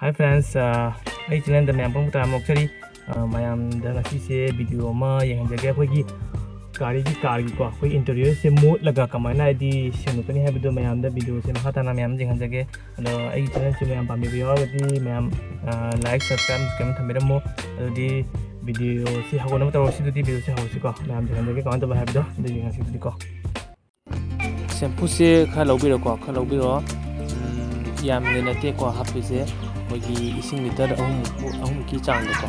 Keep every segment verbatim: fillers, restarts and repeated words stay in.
Hi friends, ꯑ, ꯑꯩ channelꯗ ꯃꯌꯥꯝ ꯄꯨꯝꯅꯃꯛ ꯇꯔꯥꯝꯅ ꯑꯣꯛꯆꯔꯤ꯫ ꯑ, ꯃꯌꯥꯝꯗ ꯉꯁꯤꯁꯦ video ꯑꯃ ꯌꯦꯡꯍꯟꯖꯒꯦ꯫ ꯑꯩꯈꯣꯏꯒꯤ ꯒꯥꯔꯤꯒꯤ, carꯒꯤꯀꯣ, ꯑꯩꯈꯣꯏ interiorꯁꯦ ꯃꯣꯠꯂꯒ ꯀꯃꯥꯏꯅ ꯍꯥꯏꯗꯤ ꯁꯦꯡꯗꯣꯛꯀꯅꯤ ꯍꯥꯏꯕꯗꯣ ꯃꯌꯥꯝꯗ videoꯁꯦ ꯃꯈꯥ ꯇꯥꯅ ꯃꯌꯥꯝ ꯌꯦꯡꯍꯟꯖꯒꯦ꯫ ꯑꯗꯣ ꯑꯩꯒꯤ channelꯁꯦ ꯃꯌꯥꯝ ꯄꯥꯝꯕꯤꯕ ꯌꯥꯎꯔꯒꯗꯤ ꯃꯌꯥꯝ, ꯑ, like, subscribe ꯀꯩꯅꯣ ꯊꯝꯕꯤꯔꯝꯃꯣ꯫ ꯑꯗꯨꯗꯤ videoꯁꯤ ꯍꯧꯅꯕ ꯇꯧꯔꯁꯤ꯫ ꯑꯗꯨꯗꯤ videoꯁꯤ ꯍꯧꯔꯁꯤꯀꯣ꯫ ꯃꯌꯥꯝ ꯌꯦꯡꯍꯟꯖꯒꯦ ꯀꯃꯥꯏꯅ ꯇꯧꯕ ꯍꯥꯏꯕꯗꯣ꯫ ꯑꯗꯨ ꯌꯦꯡꯉꯁꯤ ꯑꯗꯨꯗꯤꯀꯣ꯫ Shampooꯁꯦ ꯈꯔ ꯂꯧꯕꯤꯔꯣꯀꯣ, ꯈꯔ ꯂꯧꯕꯤꯔꯣ꯫ ꯎꯝ, ꯌꯥꯝꯅ ꯅꯠꯇꯦꯀꯣ ꯍꯥꯞꯇꯣꯏꯁꯦ, ꯑꯩꯈꯣꯏꯒꯤ ꯏꯁꯤꯡ litre ꯑꯍꯨꯝ, ꯑꯍꯨꯝꯃꯨꯛꯀꯤ ꯆꯥꯡꯗꯀꯣ꯫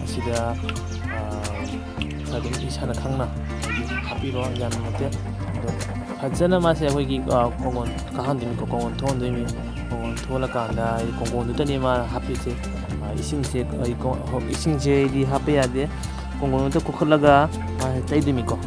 ꯑꯁꯤꯗ, ꯑꯥ, ꯈꯔ ꯑꯗꯨꯝ ꯏꯁꯥꯅ ꯈꯪꯅ ꯍꯥꯏꯗꯤ ꯍꯥꯞꯄꯤꯔꯣ, ꯌꯥꯝꯅ ꯅꯠꯇꯦ꯫ ꯑꯗꯣ ꯐꯖꯅ ꯃꯥꯁꯦ ꯑꯩꯈꯣꯏꯒꯤ, ꯑꯥ, ꯀꯣꯡꯒꯣꯟ ꯀꯥꯍꯟꯗꯣꯏꯅꯤꯀꯣ, ꯀꯣꯡꯒꯣꯟ ꯊꯣꯛꯍꯟꯗꯣꯏꯅꯤ꯫ ꯀꯣꯡꯒꯣꯟ ꯊꯣꯛꯍꯜꯂꯀꯥꯟꯗ ꯍꯥꯏꯗꯤ ꯀꯣꯡꯒꯣꯟꯗꯨꯗꯅꯦ ꯃꯥꯅ ꯍꯥꯞꯄꯤꯁꯦ꯫ ꯑꯥ, ꯏꯁꯤꯡꯁꯦ, ꯑꯩ ꯀꯣ-, ꯍꯣ-, ꯏꯁꯤꯡꯁꯦ ꯑꯩꯗꯤ ꯍꯥꯞꯄ ꯌꯥꯗꯦ, ꯀꯣꯡꯒꯣꯟꯗꯨꯗ ꯀꯣꯛꯈꯠꯂꯒ ꯃꯥꯁꯦ ꯇꯩꯗꯣꯏꯅꯤꯀꯣ꯫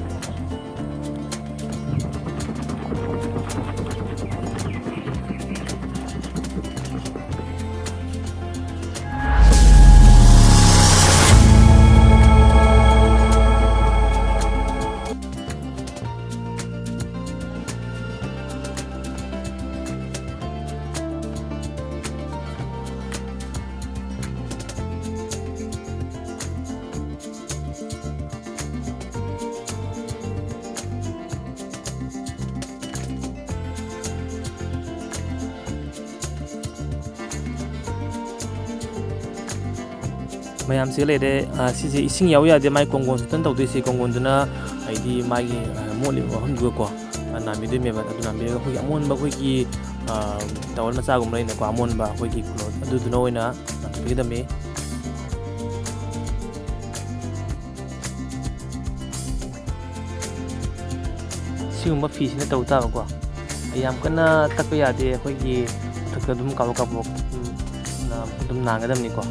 ꯃꯌꯥꯝꯁꯤꯒ ꯂꯩꯔꯦ꯫ ꯑ, ꯁꯤꯁꯦ ꯏꯁꯤꯡ ꯌꯥꯎ ꯌꯥꯗꯦ, ꯃꯥꯏ ꯀꯣꯡꯒꯣꯟ ꯈꯛꯇꯪ ꯇꯧꯗꯣꯏꯁꯦ꯫ ꯀꯣꯡꯒꯣꯟꯗꯨꯅ ꯍꯥꯏꯗꯤ ꯃꯥꯒꯤ, ꯑ, ꯃꯣꯠꯂꯤꯕ ꯃꯐꯝꯗꯨꯒꯀꯣ, ꯑ, ꯅꯥꯟꯕꯤꯗꯣꯏꯅꯦꯕ꯫ ꯑꯗꯨ ꯅꯥꯟꯕꯤꯔꯒ ꯑꯩꯈꯣꯏꯒꯤ ꯑꯃꯣꯟꯕ ꯑꯩꯈꯣꯏꯒꯤ, ꯑ, towel ꯃꯆꯥꯒꯨꯝꯕ ꯂꯩꯅꯀꯣ, ꯑꯃꯣꯟꯕ ꯑꯩꯈꯣꯏꯒꯤ cloth ꯑꯗꯨꯗꯨꯅ ꯑꯣꯏꯅ ꯅꯥꯟꯊꯣꯛꯄꯤꯒꯗꯕꯅꯤ꯫ ꯁꯤꯒꯨꯝꯕ ꯐꯤꯁꯤꯅ ꯇꯧ ꯇꯥꯕꯀꯣ꯫ ꯌꯥꯝ ꯀꯟꯅ ꯇꯛꯄ ꯌꯥꯗꯦ, ꯑꯩꯈꯣꯏꯒꯤ ꯃꯊꯛꯇ ꯑꯗꯨꯝ ꯀꯥꯕꯛ ꯀꯥꯕꯛ, ꯎꯝ, ꯑꯗꯨꯝ ꯅꯥꯟꯒꯗꯕꯅꯤꯀꯣ꯫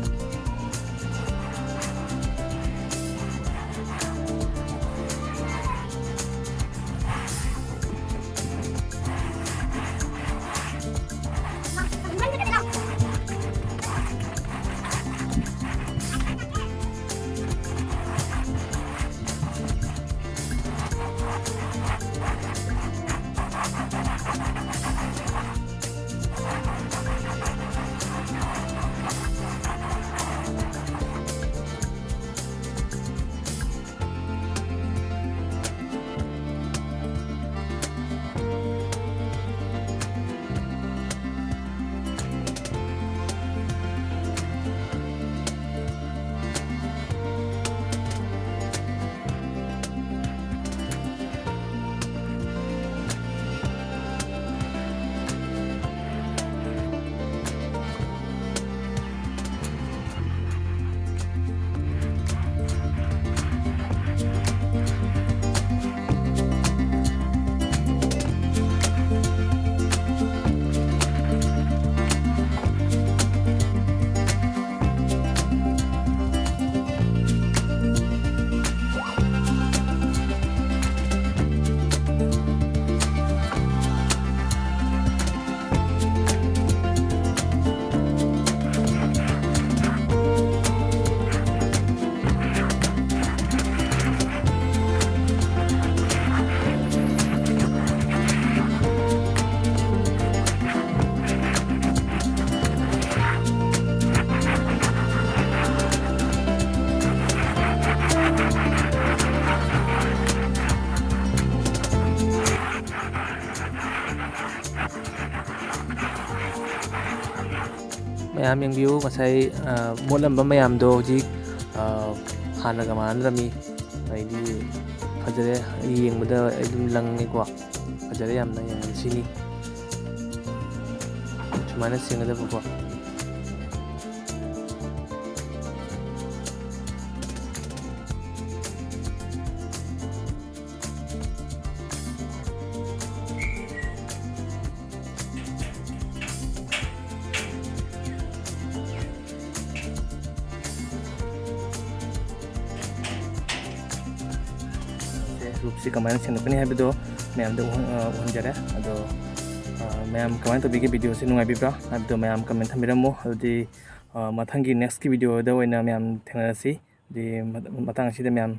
ꯃꯌꯥꯝ ꯌꯦꯡꯕꯤꯌꯨ, ꯉꯁꯥꯏ, ꯑ, ꯃꯣꯠꯂꯝꯕ ꯃꯌꯥꯝꯗꯣ ꯍꯧꯖꯤꯛ, ꯑ, ꯍꯥꯟꯅꯒ ꯃꯥꯟꯅꯗ꯭ꯔꯕꯅꯤ꯫ ꯍꯥꯏꯗꯤ ꯐꯖꯔꯦ, ꯑꯩ ꯌꯦꯡꯕꯗ ꯑꯩ ꯑꯗꯨꯝ ꯂꯪꯉꯦꯀꯣ꯫ ꯐꯖꯔꯦ ꯌꯥꯝꯅ, ꯌꯦꯡꯕꯗ ꯁꯤꯅꯤ꯫ ꯁꯨꯃꯥꯏꯅ ꯁꯦꯡꯒꯗꯕꯀꯣ꯫ ꯁꯦ, ꯔꯨꯞꯁꯤ ꯀꯃꯥꯏꯅ ꯁꯦꯡꯗꯣꯛꯀꯅꯤ ꯍꯥꯏꯕꯗꯣ ꯃꯌꯥꯝꯗ ꯎꯍꯟ-, ꯑ, ꯎꯍꯟꯖꯔꯦ꯫ ꯑꯗꯣ, ꯑ, ꯃꯌꯥꯝ ꯀꯃꯥꯏꯅ ꯇꯧꯕꯤꯒꯦ? ꯚꯤꯗꯤꯑꯣꯁꯤ ꯅꯨꯡꯉꯥꯏꯕꯤꯕ꯭ꯔꯥ? ꯍꯥꯏꯕꯗꯣ ꯃꯌꯥꯝ ꯀꯃꯦꯟ ꯊꯝꯕꯤꯔꯝꯃꯣ꯫ ꯑꯗꯨꯗꯤ, ꯑ, ꯃꯊꯪꯒꯤ ꯅꯦꯛꯁꯀꯤ ꯚꯤꯗꯤꯑꯣꯗ ꯑꯣꯏꯅ ꯃꯌꯥꯝ ꯊꯦꯡꯅꯔꯁꯤ꯫ ꯑꯗꯨꯗꯤ ꯃ-, ꯃꯇꯥꯡ ꯑꯁꯤꯗ ꯃꯌꯥꯝ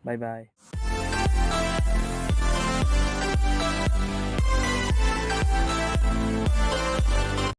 ꯕꯥꯏ ꯕꯥꯏ꯫